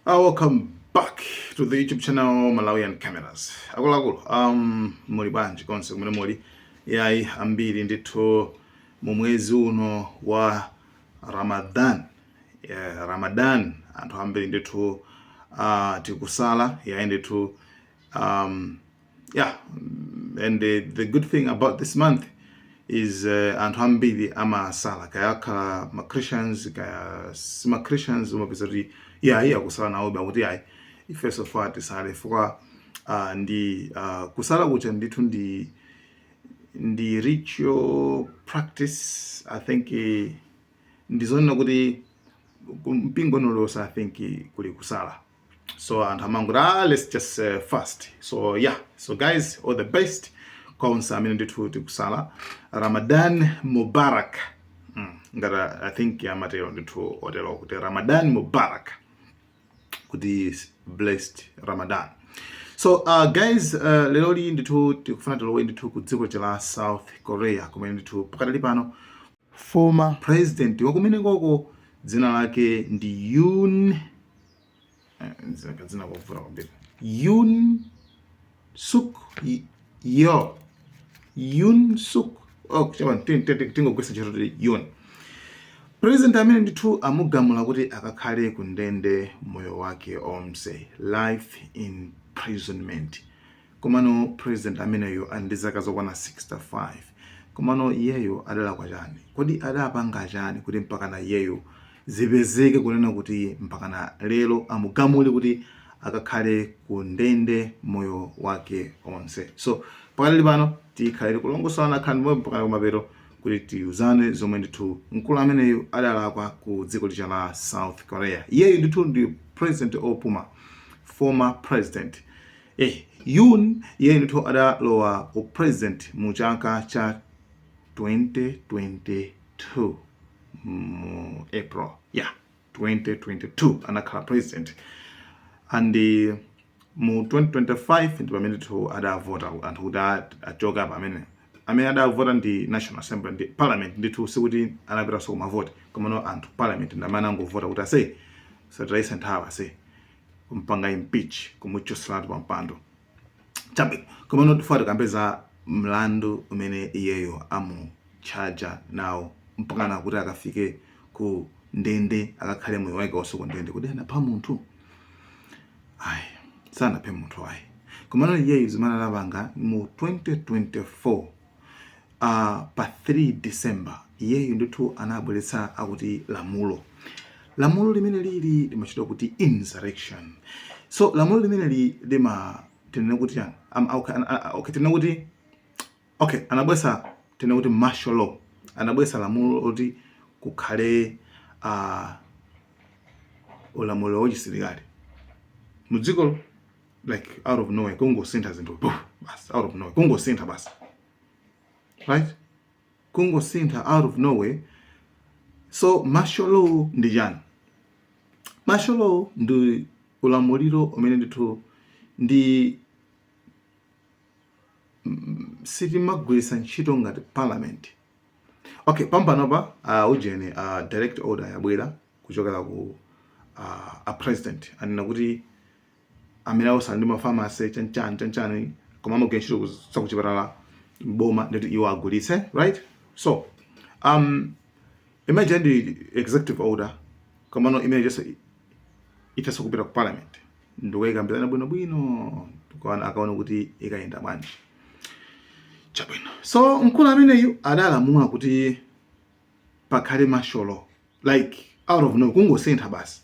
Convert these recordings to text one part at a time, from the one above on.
Welcome back to the YouTube channel Malawian Cameras. Akuluakulu, muli bwanji konse kumene muli? Yayi, ambiri ndithu mu mwezi uno wa Ramadan. Yeah, Ramadan, anthu ambiri ndithu tikusala. Yayi ndithu, yeah, and the good thing about this month is anthu ambiri amasala, kaya akhala ma Christians, kaya sima Christians, umapeza kuti yayi, akusala nawo, akuti yayi, ife so far tisale fukwa ndi kusala kucha ndithu ndi ritual practice. I think ndizonena kuti mpingo uliwonse, I think, kuli kusala. So anthu amangoti, "Ah, let's just fast." So yeah, so guys, all the best kwa onse amene ndithu tikusala. Ramadan Mubarak. Ngati I think amatero ndithu otero kuti Ramadan Mubarak, kuti blessed Ramadan. So guys, lero li ndithu tikufuna tilowe ndithu ku dziko la South Korea, kumene ndithu pakadali pano former president wakumenekoko, dzina lake ndi Yoon, dzina kovuta kwambiri, Yoon Suk Yeol, Yoon Suk, oh, chama tingogwisa ntchito kuti Yoon. President amene ndithu amugamula kuti akakhale ku ndende moyo wake onse, life imprisonment. Komano president ameneyo ali ndi zaka zokwana 65. Komano iyeyo adalakwa chani? Kodi adapanga chani kuti mpakana iyeyo zipezeke kunena kuti mpakana lero amugamule kuti akakhale ku ndende moyo wake onse? So pakadali pano tikhalire kulongosolana nkhani moyo mpakana kumapeto kuti tiuzane zomwe ndithu mkulu ameneyu adalakwa ku dziko lija la South Korea. Iyeyu ndithu ndi president opuma, former president Yoon. Iyeyu ndithu adalowa upresident mu chaka cha 2022 mu April. Yeah, 2022 anakhala president, and mu 2025 ndi pamene ndithu adavota anthu kuti achoke apa. Amene adavota ndi National Assembly, ndi parliament ndithu. Sikuti anapitanso kumavoti, komano anthu, parliament, ndi amene angovota kuti ase satiraise nthawi, ase kumpanga impeach, kumuchoseratu pa mpando. Chabwino, komano tifuna tikambeza mlandu umene iyeyo amuchaja nawo mpakana kuti akafike ku ndende, akakhale moyo wake wonse ku ndende. Kuti anapha munthu? Ayi, sanaphe munthu, ayi. Komano iyeyo zimene anapanga mu 2024, pa 3 December, iyeyo ndithu anabweretsa akuti lamulo. Lamulo limene lili limachitwa kuti insurrection. So lamulo limene li lima, tinene kuti chani? Okay, tinene kuti, okay, anabwesa, tinene kuti martial law. Anabwesa lamulo loti kukhale ulamuliro wachisilikali mudzikolo, like out of nowhere, kungosintha zinthu, poof, basi, out of nowhere, kungosintha basi, right? Kungosintha out of nowhere. So martial law ndi chani? Martial law ndi ulamuliro umene ndithu ndi sitimagwiritsa ntchito ngati parliament. Okay, pampanopa ujeni, direct order yabwera kuchokera ku a president, anena kuti amene awosala ndi mafamasi chanchani chanchani, koma amagwira ntchito zakuchipatala boma, nditi iwo agulitse, right? So imagine ndi executive order, komano imene just ithaso kupita ku parliament ndikuyikambirana bwinobwino, tukaona akaona kuti ikayenda bwanji. Chabwino, so mkulu ameneyu adalamula kuti pakhale martial law, like out of nowhere, kungosintha basi,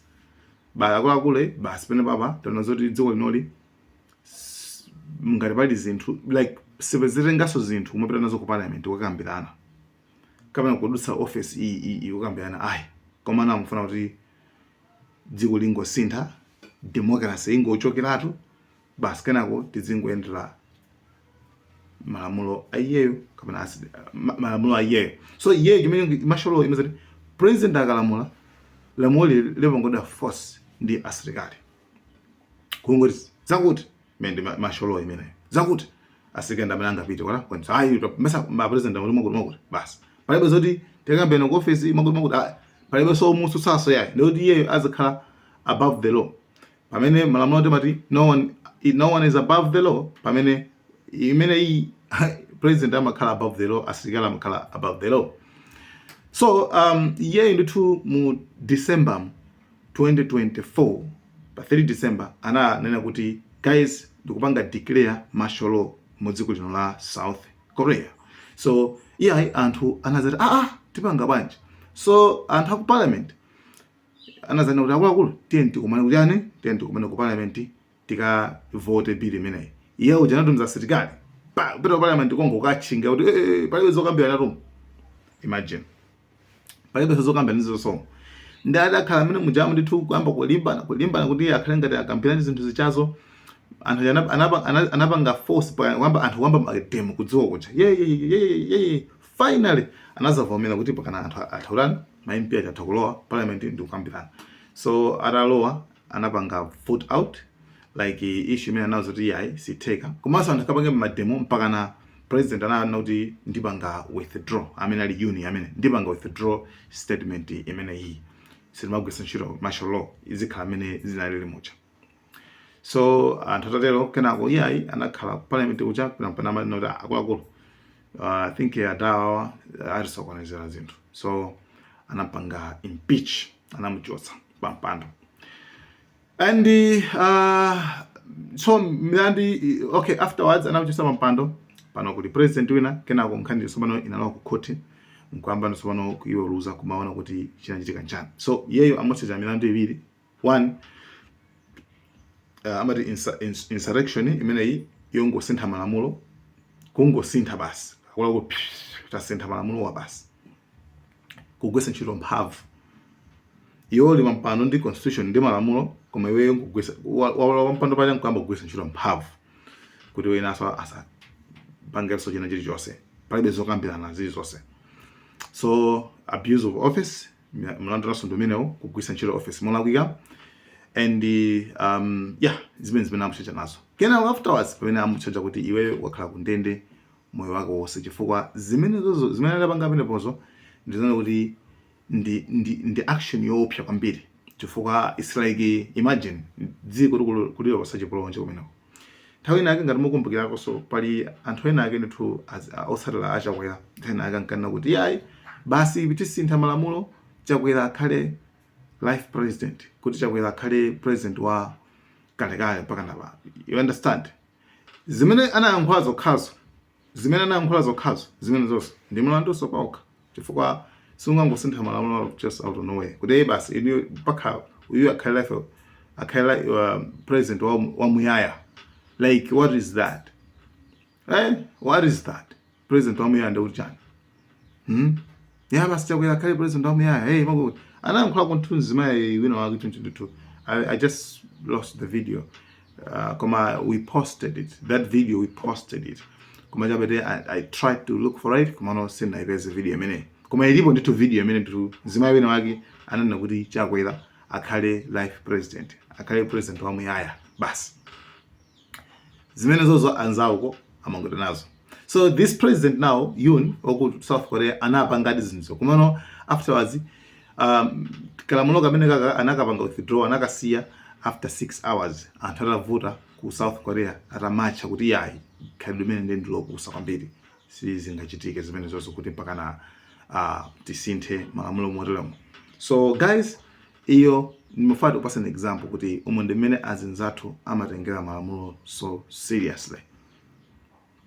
basi, akuluakulu, basi, pene papa tona zoti dziko linoli ngati pali zinthu, like sipezitenganso zinthu kumapita nazo ku parliament kukambirana kapena kudutsa office iyi iyi kukambirana, ayi. Koma namufuna kuti dziko lingosintha, democracy ingochokeratu basi, kenako tizingoyendera malamulo a iyeyo kapena malamulo a iyeyo. So iyeyo chimene martial law imazati, president akalamula, lamulo lipangodwa force ndi asilikali, kungoti zakuti imene ndi martial law imeneyo, zakuti asilikali ndi amene angapite wala kwanisa, ayi, mesa ma president amati mwakuti mwakuti, basi, palibe zoti tikambena ku office mwakuti mwakuti, ayi, palibe. So mutsutsaso yayi, ndikuti iyeyo azikhala above the law. Pamene malamulo timati no one is above the law, pamene imene iyi president amakhala above the law, asilikali amakhala above the law. So iyeyo ndithu mu December 2024, pa 3 December, ananena kuti, "Guys, ndikupanga declare martial law mu dziko lino la South Korea." So iyayi, anthu anazati, "Ah, ah, tipanga bwanji?" So anthu aku parliament anazana kuti, "Akuluakulu, tiye tikumane kuti ani, tiye tikumane ku parliament, tikavote bill imeneyi." Iye uja anatumiza asilikali pa kupita ku parliament kongo kukatchinga kuti, "Eh, eh, palibe zokambirana tumu." Imagine, palibe zokambirana zozonso. Ndi adakhala amene mujamu ndithu kuyamba kulimbana, kulimbana kuti akhale ngati akambirana zinthu zichazo. Anthu anapanga force kuyamba, anthu kuyamba ma demo kudziwa kuja, ye ye ye ye ye. Finally anazavomera kuti pakana anthu athaulani, ma MP aja atha kulowa parliament ndi kukambirana. So atalowa anapanga vote out like issue imene anazo kuti yayi, sitheka. Komanso anthu akapange ma demo mpakana president ananena kuti, "Ndipanga withdraw," amene ali Yoon amene, "Ndipanga withdraw statement imene iyi, sitimagwisa ntchito martial law, izikhala amene zinalili muja." So anthu atatero, kenako iyayi, anakhala ku parliament kuja panamati kuti, "Akuluakulu, I think adawa atisokonezera zinthu." So anapanga impeach, anamuchotsa pampando. And so milandu, okay, afterwards anamuchotsa pampando, pano kuti president wina. Kenako nkhani tsopano inalowa ku court, nkuyamba tsopano kuiweruza, kumaona kuti chinachitika nchani. So iyeyo amutseja milandu iwiri. One, amati insurrection imeneyi yongosintha malamulo, kungosintha basi, akula tasintha malamulo wa basi, kugwetsa ntchito mphamvu. Iwo uli pampando ndi constitution ndi malamulo, koma iweyo nkugwetsa, walowa pampando paja nkuyamba kugwetsa ntchito mphamvu kuti winanso asapangenso china chilichonse, palibe zokambirana zilizonse. So abuse of office, mlandu naso ndi umenewo, kugwetsa ntchito office molakwika. And yeah, zimene amuchaja nazo. Kenako afterwards pamene amuchaja kuti iweyo wakhala kundende moyo wako wonse, chifukwa zimenezozo zimene adapanga pamenepozo ndizona kuti ndi action yoopsa kwambiri, chifukwa it's like, imagine dziko kulilowesa chipolonje kumeneko. Nthawi inake, ngati mukumbukirako, so pali anthu ena ake ndithu otsatira aChakwera, nthawi ina ake ankanena kuti, "Yayi, basi, tisintha malamulo, Chakwera akhale life president, kuti Chakwera akhale president wa kalekale mpaka napa." You understand? Zimene anayankhula zokhazo, zimene anayankhula zokhazo, zimene zonse ndi mlanduso paokha, chifukwa sungangosintha malamulo just out of nowhere kuti, "Hey, basi, inu mpaka uyu akhale life, akhale president wa muyaya." Like, what is that, eh? What is that? President wa muyaya ndikuti chani? Ya, basi, Chakwera akhale president wa muyaya. Hey, makuti anayankhula kunthunzi mayi wina wake choncho ndithu. I just lost the video, koma we posted it, that video we posted it. Koma chabete I tried to look for it, koma no, sindinayipeze video imene, koma ilipo ndithu video imene ndithu mzimayi wina wake ananena kuti Chakwera akhale life president, akhale president wa muyaya basi. Zimene zozo anzawoko amangoti nazo. So this president now, Yoon waku South Korea, anapangadi zinthu, komano afterwards kalamulo kamene kaka anakapanga withdraw, anakasiya after 6 hours anthu atavuta ku South Korea, atamatcha kuti yayi, khalidwe limene ndi ndilopusa kwambiri, sizingachitike zimene zonse kuti mpakana tisinthe malamulo moteremo. So guys, iyo ndimafuna kupasa an example kuti umu ndi mmene azinzathu amatengera malamulo so seriously.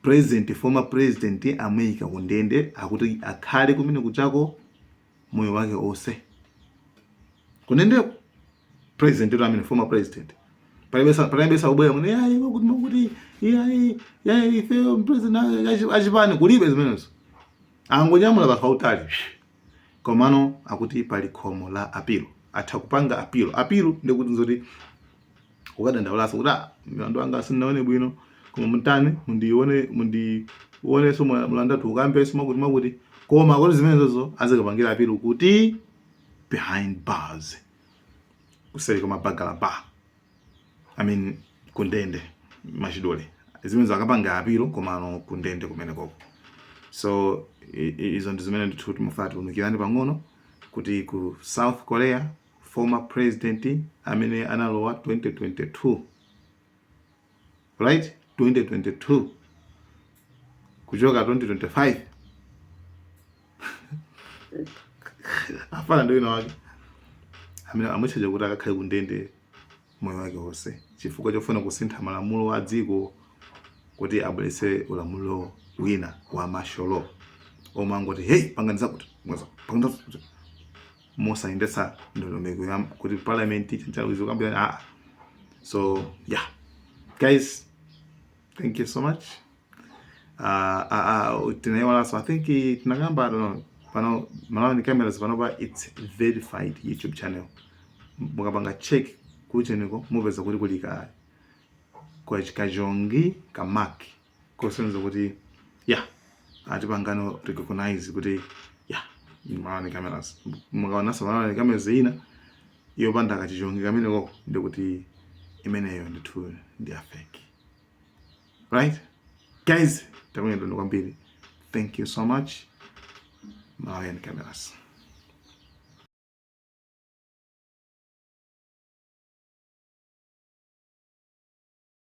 President, former president, amuyika kundende, akuti akhale kumene kuchako moyo wake onse kundendeko. President ito amene former president, palibe sakubwera mwene, yayi, kuti makuti yayi, yayi, ife president achipani, kulibe zimenezo, angonyamula pakautali. Komano akuti pali khomo la apilo, atha kupanga apilo. Apilo ndikuti nzoti ukadandaulaso kuti, "Ah, milandu anga sindinaone bwino, koma mutani, mundione, mundionenso mlandu athu ukambenso," makuti makuti. Koma kuti zimenezozo azikapangira apilo kuti behind bars, kuseri kwa mabagala bar, I mean, kundende machidole, zimene akapanga apilo, komano kundende kumene koko. So izo ndi zimene ndithu timafuna tiunikirani pang'ono kuti ku South Korea, former president Former president amene analowa 2022, right? 2022 kuchoka 2025, afana ndi wina wake amene amutchaja kuti akakhale kundende moyo wake wonse chifukwa chofuna kusintha malamulo a dziko kuti abweretse ulamuliro wina wa martial law, omwe angoti, "Hey, pangani zakuti, pangani zakuti," mosayendetsa ndondomeko ya kuti parliament chanchawizo kambirana. Ah, so yeah, guys, thank you so much. Tinaiwalanso, I think tinakamba, I don't know, pano Malawi Cameras panopa it's verified YouTube channel. Mukapanga check kucheneko mupeza kuti kuli ka kwa kajongi ka mark kosonyeza kuti yeah, atipangano recognize kuti yeah, Malawi Cameras. Mukaonanso Malawi Cameras ina yopanda kachichongi kameneko, ndikuti imeneyo ndithu ndi ya fake. Right, guys, takunyadani kwambiri. Thank you so much. Malawian Cameras.